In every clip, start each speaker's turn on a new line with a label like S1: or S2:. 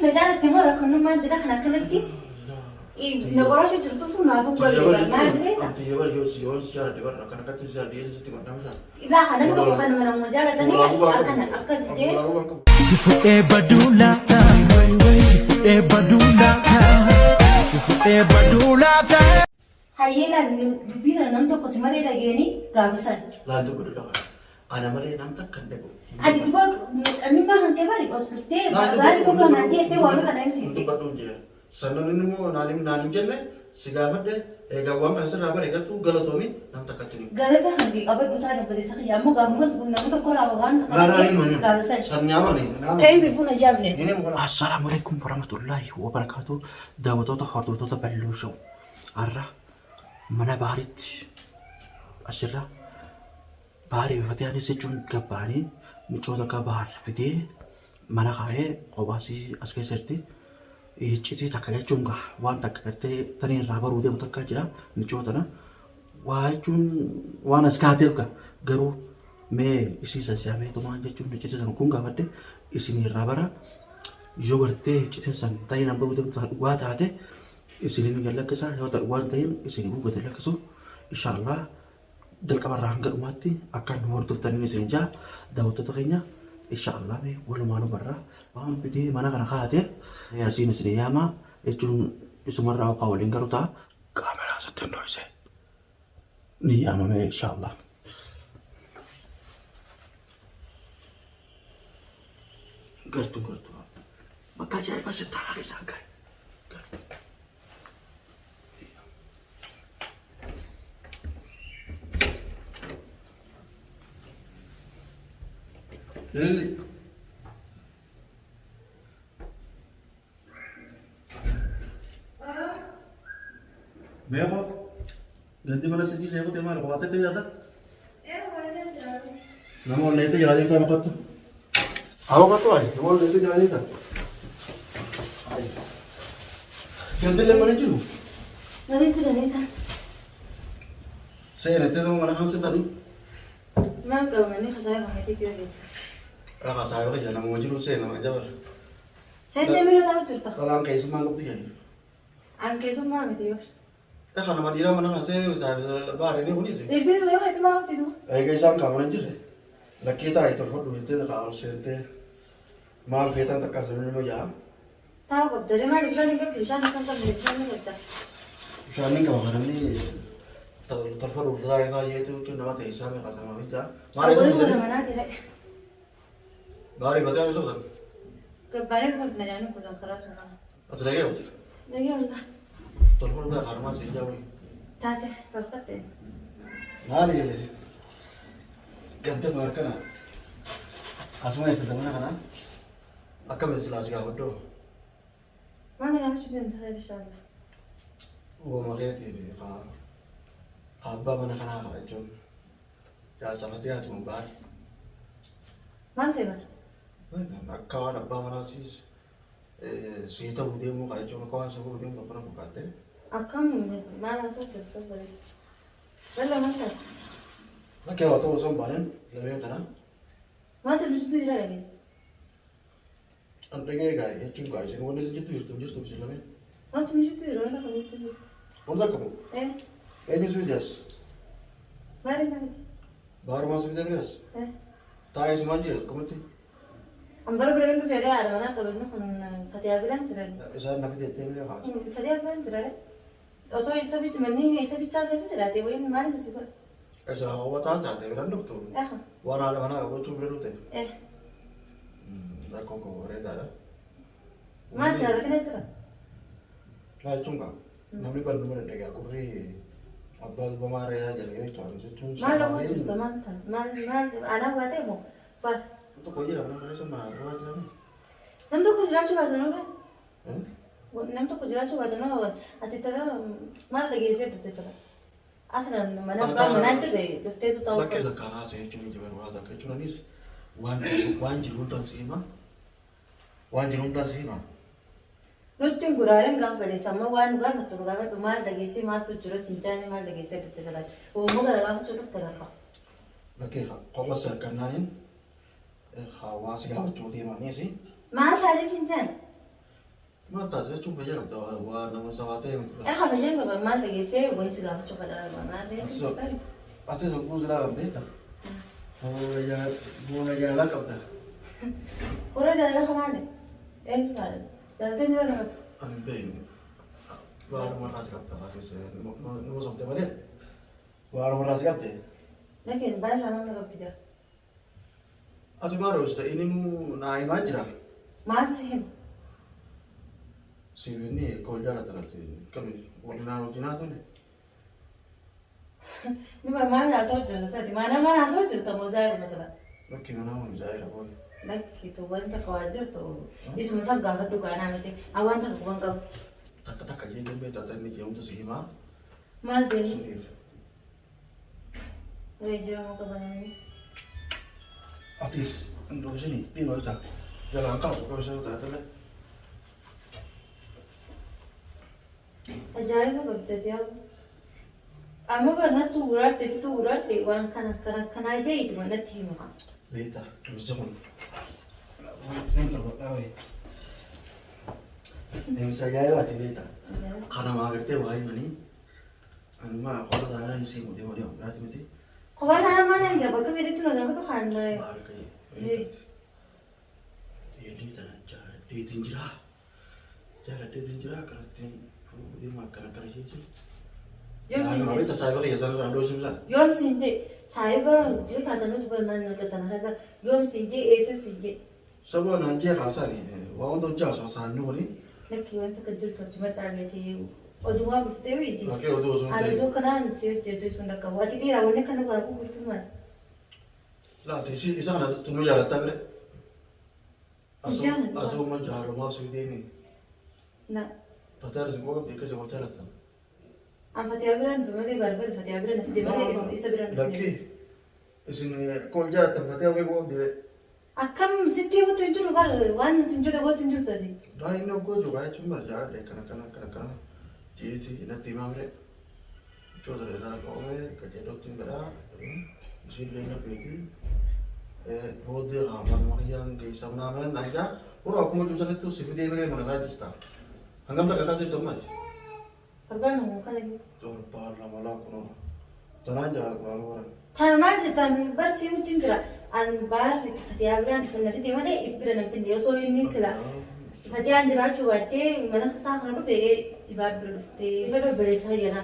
S1: na jaalatte moo rakkanummaan dida kan akkanatti na qorashu jirtuuf naaf hin galle maal beekta?
S2: Tiyya bar yoo si yoon si jaaladhe bar akkana akkatti si jaaladhe sitti maddamu isaa.
S1: Isaa kan namni tokko kan nama jaalatanii akkana akkas jee.
S3: Si fudhee baduu laata? Si fudhee baduu laata? Si fudhee baduu laata?
S1: Hayyee laal dubbii kana nam tokko si malee dhageeni gaafisan.
S2: Laal dubbadhu lafa. Ana malee nam takka hin dhagu.
S1: Ati duba qabimmaa kan kee bari os dhuftee baari tokko naan jettee waan kana himsiifte.
S2: Dubbadhu hin jee. Sannan inni immoo naan hin jenne si gaafadhe egaa waan kana sirraa bare gartuu galatoomi nam takkatti ni.
S1: Galata kan kee qabadhu taana obboleessa kiyya ammoo gaafuma nama tokko irraa waan
S2: Laa laa ni
S1: gaafisan.
S2: San nyaamani.
S1: Ka'ii bifuun ayyaafne.
S2: Assalaamu alaikum warahmatullahi wabarakatuh. Daawwattoota hordoftoota Balloo Show. Har'a mana baaritti asirra baarii bifatee anis jechuun gabbaanii micoota akka baar fidee mana kaa'ee kophaasii as keessa jirti. Iccitii takka jechuun gaa waan takka gartee tanii irraa baruu deemu takka jira micoo tana. Waa jechuun waan as kaateef gaa garuu mee isii sassaabee tumaan jechuun iccitii sana kun gaafadhe isin irraa bara yoo gartee iccitiin san tanii nan baruu deemtu dhugaa taate isiniin gad lakkisaa yoo ta'u waan ta'een isinii gad lakkisu inshaallah jalqaba irraa hanga dhumaatti akka nu hordoftaniin isin jaa daawwattoota keenya inshaallah mee walumaa nu barra waan fidee mana kana kaateef asiin isin yaama jechuun isumarraa okaa waliin garu ta'a kaameraa sitti hin dho'ise ni yaamame inshaallah. Gartuu gartuu bakka ajaa'ibaa sittaaraa keessaa gahe. Lili. Meeqoo? Gandi mana sadii seeqote maal qo'attee jiraata? Nama ol leetee jira deemtaa maqattu. Awwa qattu ayi nama ol leetee jira deemtaa. Gandi lamman hin jiru.
S1: Namni jiranii isaan.
S2: Seenattee nama mana kan sittanii.
S1: Maal qabamanii kasaayii bakkatti yoo geessu.
S2: Rafa saayii kiyya namuma jiru seena jabara.
S1: Seentee mira taa'u jirta.
S2: Dhalaan keessummaa qabdu jedhani.
S1: An keessummaa miti yoo.
S2: Egaa nama dhiiraa mana kana seenee baareenii kunis.
S1: Dhiirtiin yoo keessummaa qabdi duuba.
S2: Egaa isaan qaamana hin jirre. Lakkii taa'ee tolfadhu jettee kaa ol seentee maal feetaan takka as nama ja'a.
S1: Taa'u qabda. Maal bishaan hin qabdu bishaan akka hin qabne bishaan ni qabda.
S2: Bishaan ni qaba kan namni tolfadhu taa'ee baay'eetu jechuun nama ta'e isaa meeqa sama fi ja'a. Maal
S1: Awwaal
S2: isa
S1: warra
S2: jedhani?
S1: manaa jira.
S2: Baarii fatee isa qotan.
S1: Gabbaaree tuma fina jaanii kutan karaa sunaa.
S2: As dhagee qabdi.
S1: Dhagee wallah.
S2: Tolfadhu taa'ee kanumaan siin jaawwi.
S1: Taate tolfadhe.
S2: Maali ganda kun harkana asuma itti mana kana akkamiin silaa si gaafadhu
S1: Maal na gaafachuu deemta khayr inshallah.
S2: uumama keetii fi kaa abbaa mana kanaa qaba jechuun jaarsa fatihaati mun baari.
S1: Maal ta'e bara?
S2: Akka waan abbaa manaa siis sii ta'uu deemuu qaba jechuun akka waan sii ta'uu deemuu tokko na fakkaatte.
S1: Akkam maal haasa'u jirta bareessa. Balla maal ta'e?
S2: Lakkee waa ta'uu osoo hin baaneen lameen kana
S1: Maaltu jirtu jira dhageessa?
S2: An dhagee gaa jechuun gaa isin wanni isin jettu jirtu hin jirtu isin lameen.
S1: Maaltu jirtu jira wanta kan jirtu jira.
S2: Wanta akkamu
S1: Eh
S2: eenyu si fidees
S1: maal inni miti?
S2: baarumaa si fidee as
S1: Eh
S2: taa'ee si maal jira akkamitti
S1: an bara bira inni fedhee haadha manaa qabannu kun fatiyaa biraan jiran.
S2: Isaan na fidee deemee kaasa.
S1: Fatiyaa biraan jiran. Osoo isa bicha manni isa bichaa keessa jiraate wayiin maal si godha?
S2: Isa hubataa taate biraan dhuftu
S1: Eh
S2: waan haadha manaa qabachuu bira dhufte.
S1: eh
S2: Rakkoon qabu bareedaadha.
S1: Maal si rakkina jira?
S2: Laa jechuun gaa namni bal'uma dadhagaa qurri abbaa duba maaree jedhee jechuudha jechuun.
S1: Maal lafa jirta maal ta'a? Maal maal anaa baatee moo? Baat.
S2: Tokko jira mana keessa maa waa jira.
S1: Nam tokko jiraachuu baatan oolaa? Nam tokko jiraachuu baatan oolaa? Ati tala maal dhageessee dhufte sila? Aslan mana abbaa manaa jirre dhufteetu ta'uu
S2: Lakkee takka haasa'e jechuun hin jiru waa takka jechuun anis waan jiru waan jiru hundaan si hima waan jiru hundaan si hima.
S1: Nutti hin guraaren gaafa baleessa amma waan nu gaafattu nu gaafadhu maal dhageessee maaltu jira siin jaane maal dhageessee dhufte sila? Uumama kana gaafachuu dhufte lakka.
S2: Lakkee kopha sarkannaaniin hawaasa gaafachuu deemaniis
S1: Maal taatee siin jaane?
S2: Maal taate jechuun fayyaa qabda waa nama sabaa ta'e miti.
S1: Egaa fayyaan qaba maal dhageessee wayii si gaafachuu fedha maal ta'e.
S2: Ati sabbuu silaa qabdee fuula jaalala qabda.
S1: Fuula jaalala kamaale. Eenyu maali? Jaalatee jira nama.
S2: Ani hin beekne. Waaruma irraa si qabda kaasee nama sobde malee. Waaruma irraa si qabde.
S1: Lakin baay'ee nama qabdi gaa.
S2: Ati maal hojjeta inni nuu naa himaa jira.
S1: Maal si hima?
S2: Sibiilni akka wal jaalatan ati kami wal naa wajjin haa tole.
S1: Nima maal haasa'u jirta sati? Maana maal haasa'u jirta moo zaayiruma sila?
S2: Lakki manaa mun zaayira booda.
S1: Lakki tu wanta ka waan jirtu isuma san gaafadhu kaanaa miti. Waan takka quban qabu.
S2: Takka takka jeetiin beektaa ta'e inni jeemtu si himaa
S1: Maal jenni?
S2: suniif.
S1: Wayi jeemuu qaba namni.
S2: Atis hin dhoksini dhiiroo isa jalaan kaasu qabsa yoo taate
S1: Ajaa'iba qabdati yaa. Amma barnattu guraarte fitu guraarte waan kana kana kanaa jeetuma natti hima.
S2: Beektaa dhimsi kun niin torbadhaa wayii. Dhimsa ajaa'ibaati beektaa. Kana maa gartee waa himanii anuma qola taanaan isii mudee mudee biraati miti.
S1: Kophaa taanaan maal hin bakka feetetti na gaafadhu kan
S2: Maal ka'e Yeellii tana jaaladheetiin jira. Jaaladheetiin jira akkanattiin fuudhee akkana akkana jechuun.
S1: Yoom
S2: Beektaa saayiba kiyya sana irraa dhoosumsaa.
S1: yoom siin jee saayiba yoo taatan nuti mana tana keessa yoom siin jee eessa siin jee
S2: Saba naan jee kaasani waa hunda hojjaa saasaan waliin.
S1: Lakki wanta kan jirtu achuma dhaabatee odumaa dhuftee wayiiti.
S2: Lakkee oduu osoo hin
S1: Ani
S2: ta'in.
S1: oduu kanaan si hojjetu sun bakka ati dhiiraa wanni kana kana gurgurtu maal?
S2: Laati isa kana tunuu jaalattaa bire.
S1: Jaaladha.
S2: Asuma jaalumaa osoo deemin.
S1: Na
S2: Tataan isin qofa qabdi akkasii wal jaalattan.
S1: an fatiyaa biraan dhufe malee barbaade fatiyaa biraan dhufe malee isa biraan dhufe.
S2: Lakkee isin akka wal jaalattan fatee hawwee qofa qabdi.
S1: Akkam sitti himutu hin jiru bar waan sin jedhe gootu hin jirtu ati.
S2: Daa inni oggoo jiru jechuun bar jaaladhe akkana akkana akkana akkana jeeti natti himaa bire. Michoota irraa qabame qajeelootti hin godhaa. Isiin illee na feeti. Booddee manuma kiyyaan keessa manaa mana naa ijaa. Kun akkuma jiru sanatti si fidee miree mana isaa jirta. Hangam takka kaasee tommaati.
S1: Torbaan uumuu kana jiru.
S2: Torbaan lama laa kunoo. Tanaan jaalatu waan horan.
S1: Tana maal jettaan bar si himutti hin jira. An baarri fatiyaa biraan dhufe na fide malee if bira na fide osoo inni sila fatiyaan jiraachuu baattee mana isaa kana dhufe ibaa bira dhuftee ifa babbareessa fayyana.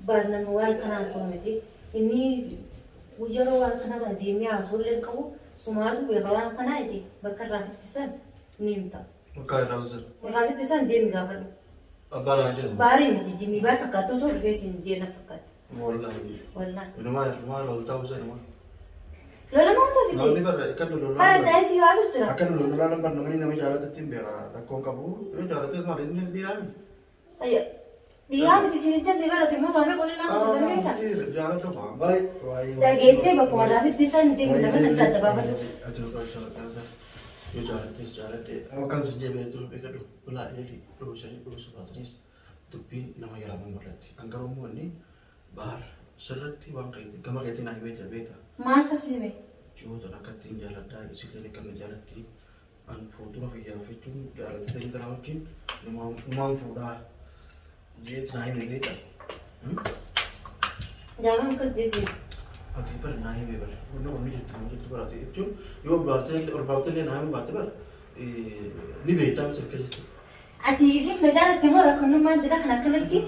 S1: Bar nama waan kanaa haasa'u miti. Inni yeroo waan kanaa kana deemee haasa'u illee hin qabu sumaatu beeka waan kanaa iti bakka irraa fittisan ni himta.
S2: Bakka irraa fittisan.
S1: Irraa fittisan deemi gaafadhu.
S2: Abbaa naa jedhu.
S1: Baarii miti jinni baar fakkaattu otoo dhufee siin jee na fakkaatti.
S2: Wallaahi.
S1: Wallaahi.
S2: Inumaa inumaa loltaa usa inumaa.
S1: Lola maaltu fide?
S2: Namni barra akka lololaa.
S1: Bara daa'ii si baasu jira.
S2: Akka lololaa namni barra namni nama jaalatutti hin beeka rakkoon qabu. Yoo jaalate maal inni dhiiraa miti.
S1: Ayya. Dhiiraa miti siin jenne barate immoo maamee qolli nama hojjetan beekta.
S2: Jaalatu faa baay'ee.
S1: Dhageessee bakkuma laafitti isaan deemu nama sirrii adda baafatu.
S2: Ati dhugaa isa maqaan yoo jaalattes jaaladhe akkan si jebeetu beekadhu ulaa eelii dhoosanii dhoosuu baatanis dubbiin nama yaraa mul'atti. Angaruu immoo inni baar sirratti waan keetii gama keetiin naa himee jira beekta.
S1: Maal fasiime?
S2: Ji'oota akka ittiin jaaladhaa isillee akka na jaalatti an fuuldura kiyyaaf jechuun jaalatee kanaa wajjin numaan fuudhaa jeet naa hime beekta.
S1: Jaamam akkas jeesi.
S2: Ati bar naa hime bar wanni kun ni jirtu ni jirtu bara jechuun yoo ol baaftee naa hime baatte bar ni beektaa miti akka jechuudha.
S1: Ati ifiif na jaalatte moo rakkoonnummaan dida kan akkanatti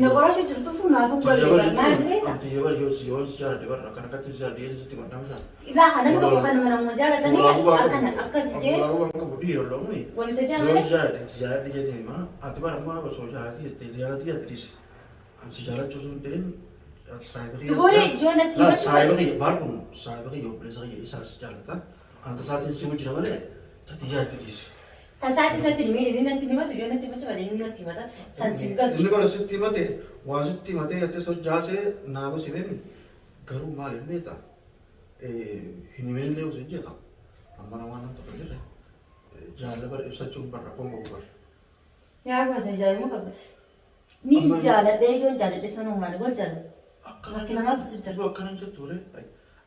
S1: na qorashu jirtu funaaf hin godhe maal beekta?
S2: Ati bar yoo si yoo si jaaladhe bar akkana akkatti si jaaladhe sitti maddaamsa.
S1: Isaa kana namni tokko kan nama jaalatanii akkana akkas jee
S2: Waan qabu dhiira loomni.
S1: wanta
S2: Yoo
S1: jaalale
S2: si jaaladhe si jaaladhe jettee himaa ati bar amma osoo jaalatti jettee si jaalatti jettee dhiisi. Ani si jaalachuu osoo hin ta'in saayiba kiyya.
S1: Duboori ijoo natti
S2: Laa
S1: himachuu
S2: saayiba kiyya baar kun saayiba kiyya obboleessa kiyya isaas jaalata. Anta isaatiin si jira malee tati jaalatti dhiisi.
S1: Tasaati isatti himee inni natti himatu yoo natti himachuu baate inni natti himata san si galchu.
S2: Inni bara sitti himate waan sitti himatee jettee sojaasee naaba si beemi garuu maal hin beekta hin himeenillee osoo hin jeeqa amma namaa nam tokko jirre jaalala bara ibsachuun bara rakkoon qabu bara.
S1: Yaa goota ajaa'ibuu qabda. Ni jaaladhee yoon jaaladhe sanuu maali wal jaaladha. Bakki namaatu si jira.
S2: Akkana jettu ture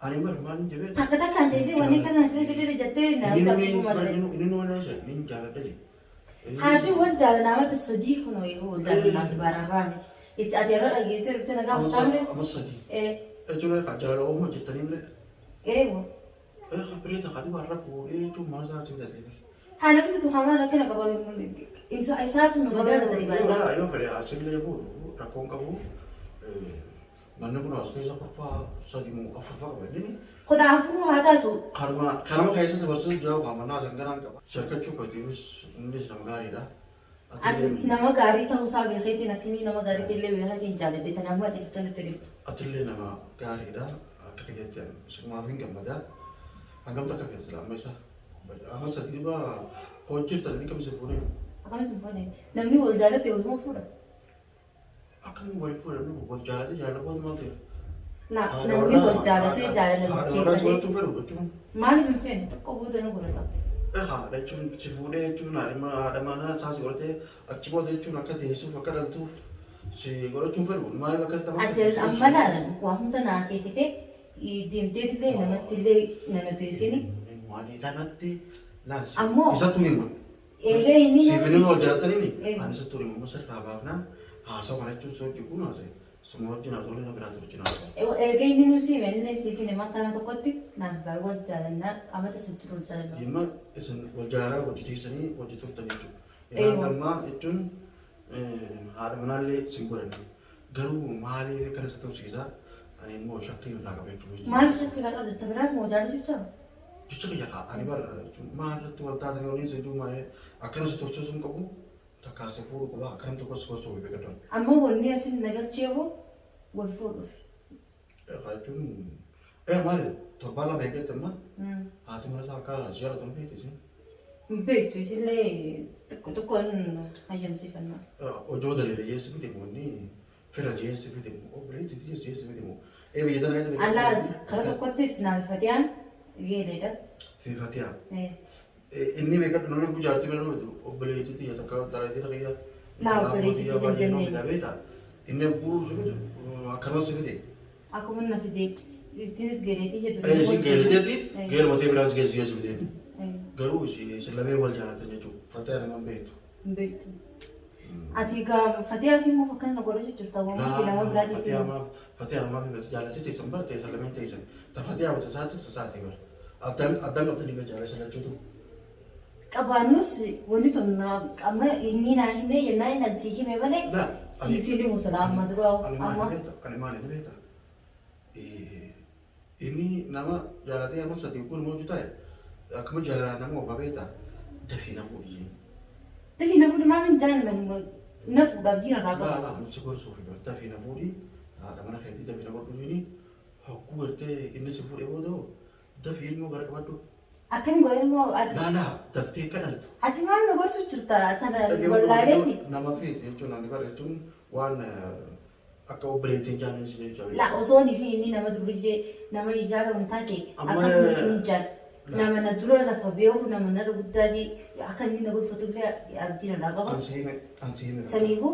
S2: ani bara maal hin jebee.
S1: Takka takkaan teessee wanni kana jettee jettee na
S2: Inni
S1: qabdu malee.
S2: inni waan isa nin jaaladha jedhe.
S1: Haati wal jaalanaa mata sadii kun wal jaalanaa dubararraa miti. Isi ati yeroo dhageessee dhufte nagaa kutaa
S2: Amma sadii.
S1: Eh,
S2: Jechuun jaalala oofuma jettanii mire.
S1: eewa.
S2: Bareeda haati warra fuudhee jechuun mana isaa achi bitatee.
S1: Haala fisitu hamaan rakkina qaba. Isaatu nu jaalatanii baay'ee.
S2: Yoo fedhe asillee fuudhu rakkoon qabu. Manni kun as keessa kurfaa sadii moo afurfaa qaba inni.
S1: 14 haa taatu.
S2: Kanuma keessa si barsiisu jira waa mannaa sangaraan qaba. Sirkachuu kootiifis innis nama gaariidha.
S1: Ati nama gaarii ta'uusaa beekeetiin akka inni nama gaarii ta'ellee beekeetiin jaaladhe tanaaf ati dhuftee nutti dhibdu.
S2: Atillee nama gaariidha. Akka kiyyatti sumaaf hin gammada. Hangam takka keessa amma isa. Amma sadii baa hojjeftan inni kamisa fuudhee.
S1: Akkamis hin fuudhe? Namni wal jaalate waluma fuudha.
S2: Akkamiin wal fuudhan wal jaalate jaalala booda maal ta'e?
S1: Laa namni wal jaalate jaalala
S2: Haadha warraa
S1: bilcheeffatee
S2: godhachuu fedhu jechuun.
S1: maaliif hin feene xiqqoo booda ni godhata.
S2: Haadha jechuun si fuudhee jechuun haadha manaa isaa si godhatee achi booda jechuun akka deessuuf akka dhaltuuf si godhachuun fedhu maaliif akka
S1: Ati amma laalan waa hunda naa ceesite deemteetillee namattillee nana teessini.
S2: Waan lamatti laasi.
S1: Ammoo-
S2: Isattuu hima.
S1: Eegee inni
S2: Siif inni wal jaalatanii mi?
S1: Eh.
S2: Ani isattuu hima. Sirraa baafnaan haasawa kana jechuun si hojii kun haasa'e. Suma wajjin haasa'u nama biraatti wajjin haasa'u.
S1: Eegee inni nuusii hime illee siif hin himaa kana tokkotti naaf baay'ee wal jaalannaa amata sitti wal jaalannaa.
S2: Dhimma isin wal jaalalaa hojii teessanii hojii turtan jechuudha. Yeroo
S1: Eeyyuu.
S2: ammaa jechuun haadha manaallee sin godhanne. Garuu maaliif akkana isa tursiisa? Ani immoo shakkii irraa qaba jechuudha.
S1: Maaliif shakkii irraa qabda? Tabiraat moo jaalatu jechaa?
S2: Jecha kiyya kaa ani bara jechuun maal irratti wal taatanii waliin si duumaa akkana si tursiisuu hin qabu takkaa si fuudhu qaba akkanam tokko si gorsuu beekadhu.
S1: Ammoo wanni asin nagalcheefu wal fuudhuuf.
S2: Jechuun maali torbaan lama eegatte amma haati mana isaa akka si jaalatu hin beektu isin.
S1: Beektu isillee xiqqoo xiqqoon hayyamsiifannaa.
S2: Hojii dalee jeessi fide wanni fira jeessi fide obboleetti jeessi fide moo biyya tana keessa
S1: Allaa kara tokkottis naaf fatiyaan geeleedha.
S2: Si fatiyaa. Inni beekadhu namni kun jaartii bira nuti obboleetti tiyya takka dalagaa kiyya.
S1: Laa obboleetti tiyya
S2: baay'ee
S1: jennee.
S2: nama beekta. Inni guutuu fidu akkanumas si fide.
S1: Akkuma na fide isinis geeleetii jedhu.
S2: Isin geeleteeti geelmatee biraan si geessi geessi fide. Garuu isin lameen wal jaalatan jechuudha. Fatiyaa nama hin beektu.
S1: Hin beektu. Ati egaa fatiyaa fi muka akkana na godhachuu jirta waan nama biraatii fi.
S2: Fatiyaa namaa fi jaallatee teessan bara teessan lameen teessan. Ta fatiyaa wata isaatti sasaatee bara. Addaan addaan qabdanii ga jaalala lachuutu.
S1: Qabaannus wanti tun amma inni naa himee jennaan inni si hime malee
S2: Laa,
S1: siif hin himu sana amma dura
S2: Ani maali
S1: amma.
S2: beekta? Ani maali ni beekta? Inni nama jaalatee amma sadii kun immoo hojjetaa akkuma jaalalaan nama ofa beekta dafii na fuudhi jeen.
S1: Dafii na fuudhi maal hin jaallan na fuudhaaf diina irraa
S2: Laa
S1: qaba.
S2: laa si gorsuuf bara dafii na fuudhi haadha mana keetii dafii na godhu jeeni hogguu gartee inni si fuudhee booda dafii ilmoo gara qabadhu.
S1: Akkam godhan immoo ati
S2: Laa laa daftee akka dhaltu.
S1: ati maal na gorsuu jirta tana wallaaleeti.
S2: Nama feete jechuun ani bara jechuun waan akka obboleettiin jaallan si jechuudha.
S1: La osoo inni fi inni nama durbijee nama ijaaramu taate
S2: Amma-
S1: akkasuma hin jaallu.
S2: La.
S1: Nama na dura lafa beeku nama na guddaati akka inni na gorfatu illee abdiin irraa qaba.
S2: An si hime an si hime.
S1: Saniifuu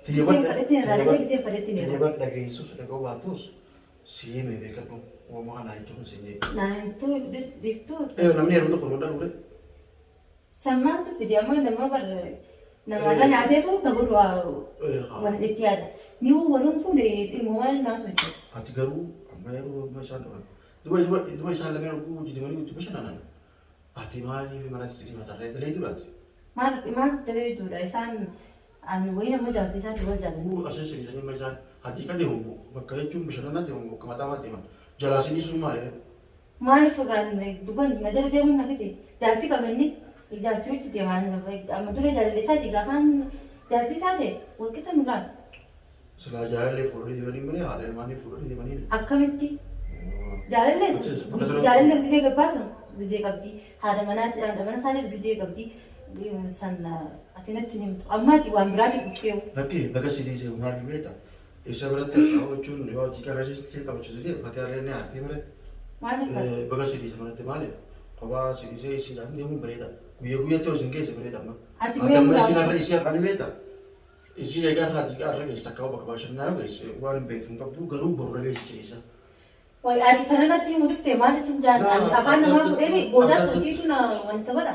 S1: giseen fadhetti irraa dhalee giseen fadhetti ni
S2: Tiyya dhageessus dhaga'uu baattus si hime beekadhu uumama kanaa jechuun si hime.
S1: Naa himtuu diftuu
S2: Namni yeroo tokko nu dhaluure.
S1: sammaatu fide amma nama bar namarra nyaateetu ta'uu wal itti yaada. Ni waluun fuudhe dhimma waan naa socho'u.
S2: Ati garuu amma yeroo amma isaan dhufan duba duba isaan lameen oguu hojii deemanii itti bashannanan ati maaliif mana sitti matarree dalee duraati.
S1: Maal maal dalee duudha isaan ani wayii nama jaartii isaatti wal jaalladha.
S2: Oguu asii sirriisanii amma isaan hadiiqa deemu bakka jechuun bashannanaa deemu bakka maxaamaa deeman jalaa sinii sun maali?
S1: Maaliif egaa duban na jala deemuun na fide jaartii qabanni jaartii hojii deemaan amma dura jaalallee isaati gaafaan jaartii isaa ta'e walqixa nu laala.
S2: Silaa jaalallee fuudhanii deemanii malee haadha ilmaanii fuudhanii deemanii.
S1: Akkamitti jaalallees jaalallees gisee gabbaasan gisee qabdi haadha manaati haadha mana isaanis gisee qabdi san ati natti hin himtu amma ati waan biraatiif dhufteewu.
S2: Lakki bakka si dhiisee maaliif beekta? Isa biratti akka jechuun yoo ati qarshii taphachiisu jee fatiyaalee ni aartee malee.
S1: Maaliif
S2: Bakka si dhiise manatti maaliif? Kophaa si dhiisee isiidhaan deemuun bareeda. Guyyaa guyyaatti yoo isin geesse bareeda amma.
S1: Ati
S2: Ati amma
S1: mee
S2: isin har'a isii har'a ni beekta? Isii egaa har'a ati har'a geesse akka bakka bashannanaa geesse waan hin beektu hin qabdu garuu boru geesse ciisa.
S1: Way ati tana natti himuu dhuftee maaliif hin jaalladhu? Afaan namaa fuudhee boodaas hojjetu na wanta godha.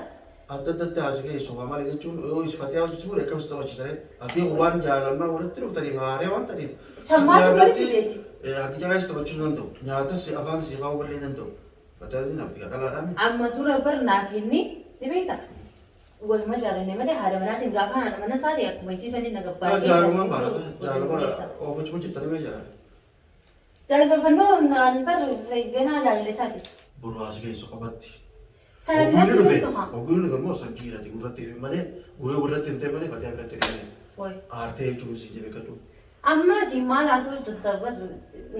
S2: Adda addatti haasi keessu waa malee jechuun yoo isfatee hojii fuudhe akkam si taphachiisanii ati waan jaalalmaa walitti dhuftaniif haaree waan ta'eef.
S1: Sammaatu walitti fideeti.
S2: Ati jabeessa taphachuu danda'u. Nyaata si afaan si kaa'uu illee danda'u. Fatiyaan namti dhalaadhaan.
S1: Amma dura bar naaf inni ni beekta. Waluma jaalanne malee haadha manaatiin gaafa haadha mana isaa ta'e akkuma isiisanii na gabbaasee.
S2: Jaalalummaan baala. Jaalalummaan oofachuu hojjettanii mee jaalala.
S1: Jaalalfannoo an bar ganaa jaalallee isaati.
S2: Boru as geessu qofatti.
S1: Sana
S2: Ogumni
S1: biratti
S2: dhufe
S1: beektu haa.
S2: ogumni dhufe immoo sanjii irratti gurratti fi malee guree gurratti hin ta'e malee fatiyaa biratti hin ta'e.
S1: Wayi.
S2: Aartee jechuun si jedhe kadhu.
S1: Amma ati maal haasoo hojjetu bar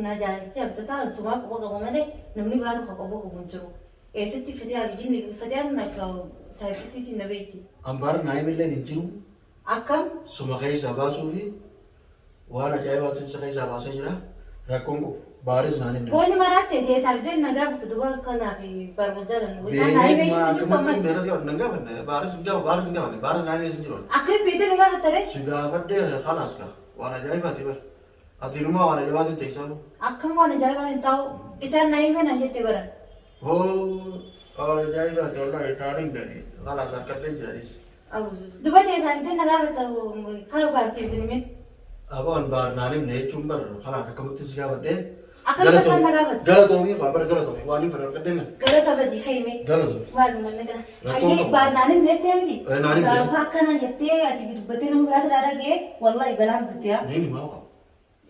S1: na jaalalichi abdataa sumaa quba qaba malee namni biraa tokko quba qabu hin jiru. Eessatti fatiyaa biyyiin fatiyaan akka saayifitti isin na beekti.
S2: Ambaar naayim illee hin jiru.
S1: Akkam
S2: Suma keessaa baasuu fi waan ajaa'ibaatiin isa keessaa baasee jira. Rakkoon kun baaris naan hin
S1: Boonni maraatti keessaa fidee na gaafate duba kanaaf barbaada jaalannu. Isaan naa himee
S2: Beekmaa
S1: jirtu
S2: akkamittiin
S1: amma.
S2: beekatu nan gaafanne baaris hin gaafa baaris hin gaafanne baaris naan hin jiru.
S1: Akkam beektee na gaafattare?
S2: Si gaafadhee khalaas gaa waan ajaa'ibaati bar. Ati inumaa waan ajaa'ibaatiin teessaa
S1: Akkam waan ajaa'ibaa hin ta'u isaan naa himee naan jette baran.
S2: Hoo waan ajaa'ibaati wallaahi taariin gadi khalaas harkadhee jiranis.
S1: Duba keessaa fidee na gaafatta kala baasee hin
S2: Aboon baar naan himne jechuun bar khalaas akkamittiin si gaafadhee.
S1: Akkamitti akkaan na gaafatte?
S2: Galatoomii waa bar galatoomii waan hin fedhan harkadhee miti.
S1: Gara kabajii kaa'ime.
S2: Galatoomii.
S1: Maal namni kana?
S2: Rakkoon
S1: Hayyee
S2: qabu.
S1: baar naan himne jettee miti.
S2: Eh, naan himne.
S1: Gaafa akkana jettee ati dubbattee nama biraatti irraa dhagee wallaahi balaan buute haa.
S2: Ni himaa qaba.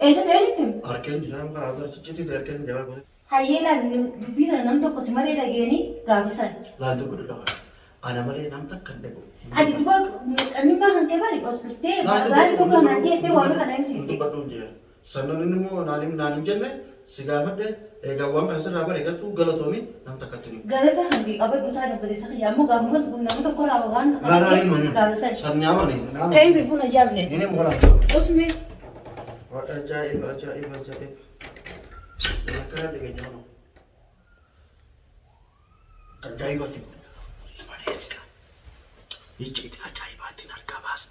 S1: Eessa eenyutti himte?
S2: Harkeen jira karaa bar ciccitii ta'e harkeen jira godhe.
S1: Hayyee laal dubbii kana nam tokko si malee dhageeni gaafisan.
S2: Laal dubbi dhaqa. Ana malee nam takka hin dhaqu.
S1: Ati duba qabimmaa kan kee bari os dhuftee baari tokko naan jettee waan kana himsiifte.
S2: Dubbadhu hin jira. Sannoon inni immoo naan hin naan hin jenne si gaafadhe egaa waan kana sirraa bare gartuu galatoomi nam takkatti ni.
S1: Galata kan kee qabadhu ta'a dabaleessa kiyya ammoo gaafuma nama tokko irraa waan
S2: Naan naan hin himu.
S1: gaafisan.
S2: Sanyaamani.
S1: Ka'ii bifuun ayyaafne.
S2: Inni immoo kanaan.
S1: Usme
S2: Ajaa'iba ajaa'iba ajaa'iba. Akkana dhageenya hono. Ajaa'ibaatti. Maleesika. Icciitii ajaa'ibaatiin harkaa baasa.